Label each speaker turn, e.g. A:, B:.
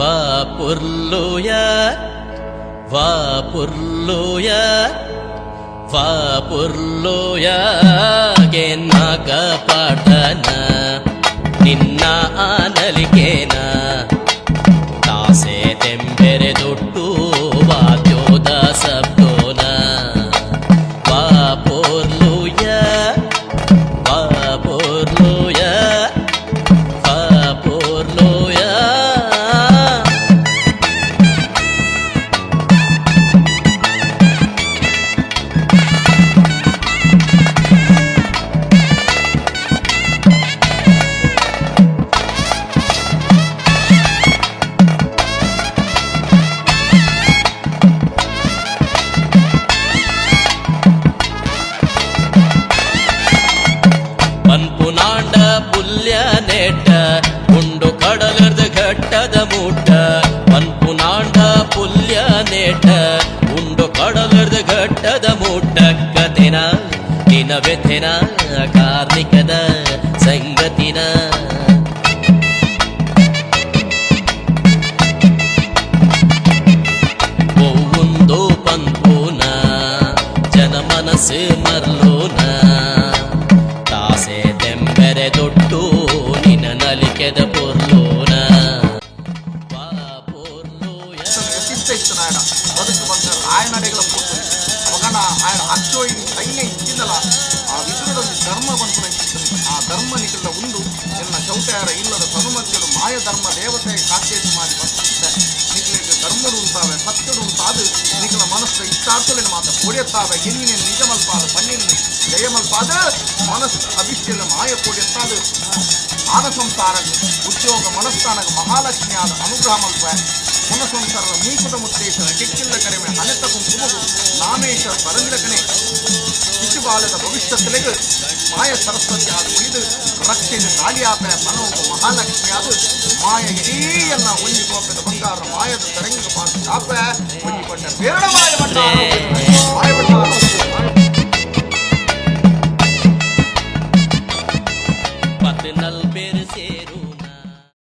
A: ವಾ ಪೊರ್ಲುಯ ವಾ ಪೊರ್ಲುಯ ವಾ ಪೊರ್ಲುಯ ಗೆನ್ನಾಗ ಪಾಡನ ನಿನ್ನ ಆನಲಿಕೇನ ತಾಸೆ ತೆಂಬೆರೆ ದೊಟ್ಟು ವಾದ್ಯೋದ ಸಬ್ದೋನ ವಾ ಪೊರ್ಲುಯ ವಾ ಪೊರ್ಲುಯ ವಾ ಪೊರ್ಲುಯ. ಪನ್ಪುನಾಂಡ ಪುಲ್ಯ ನೆಟ್ಟ ಉಂಡು ಕಡಲರ್ದ ಘಟ್ಟದ ಮೂಟ. ಪನ್ಪುನಾಂಡ ಪುಲ್ಯ ನೆಟ್ಟ ಉಂಡು ಕಡಲರ್ದ ಘಟ್ಟದ ಮೂಟ. ಕತೆನ ನಿನ ವ್ಯಥೆನ ಕಾರ್ಣಿಕದ ಸಂಗತಿನ ಒವ್ವುಂದೋ ಪನ್ಪುನ ಜನ ಮನಸ್ಸು ಮರ್ಲೋನ ತಾಸೆ ತೆಂಬೆರೆ ದೊಟ್ಟು ನಿನ ನಲಿಕೆದ ಪೊರ್ಲೋನ ವಾ ಪೊರ್ಲುಯ.
B: ಪ್ರತಿಷ್ಠೆ ಇತ್ತು ನಾಯನ ಬದುಕು ಬಂದ ಆಯನಡೆಗಳ ಪೂರ್ತಿ ಅವಗಣ ఆయన ಅಕ್ಷೋಯಿ ಸೈನ್ಯ ಇಚ್ಚಿಂದಲ ಆ ವಿದುರದಲ್ಲಿ ಧರ್ಮ ಬಂತು. ಆ ಧರ್ಮ ನಿಖಿಲ ಉಂಡು ಎನ್ನ ಚೌಟ್ಯಾರ ಇಲ್ಲದ ತನುಮಧ್ಯಡು ಮಾಯ ಧರ್ಮ ದೇವತೆ ಕಾಕೇತು ಮಾಡಿ ಬಂತ ನಿಖಿಲಿಗೆ ಧರ್ಮಡು ಉಂಟಾವೆ ಸತ್ಯಡು ಉಂಟಾದು ನಿಖಲ ಮನಸ್ಸು ಇಷ್ಟಾರ್ಥಲಿನ ಮಾತ ಕೊಡೆತ್ತಾವೆ ಎನ್ನಿನ ನಿಜಮಲ್ಪಾದ ಪನ್ನಿನ ಜಯಮಲ್ಪಾದ ಮನಸ್ಸು ಅಭಿಷ್ಟಿನ ಮಾಯ ಕೊಡೆತ್ತಾದು ಆನ ಸಂಸಾರ ಉದ್ಯೋಗ ಮನಸ್ಥಾನಗ ಮಹಾಲಕ್ಷ್ಮಿ ಆದ ಅನುಗ್ರಹ ಮಲ್ಪ ಪುನ ಸಂಸಾರದ ಮೂಕುದ ಮುತ್ತೇಶನ ಕಿಕ್ಕಿಲ್ಲ ಕಡಿಮೆ ಅನೆತ ಕುಂಕುಮಗು ನಾಮೇಶ್ವರ ಪರಂದಿರಕನೆ ಶಿಶುಬಾಲದ ಭವಿಷ್ಯತ್ತಿಲೆಗು ಮಾಯ ಸರಸ್ವತಿ ಆದ ಉಳಿದು ರಕ್ಷೆಗೆ ಕಾಳಿಯಾಪೆ ಮನೋಗ ಮಹಾಲಕ್ಷ್ಮಿ ಆದ ಮಾಯ ಇಡೀಯನ್ನ ಒಂಜಿ ಕೋಪದ ಬಂಗಾರ ಮಾಯದ ತರಂಗ ಪಾತು ಕಾಪೆ ಒಂಜಿ ಪಂಡ ಬೇರಡ ಮಾಯ ಬಂಡಾರ.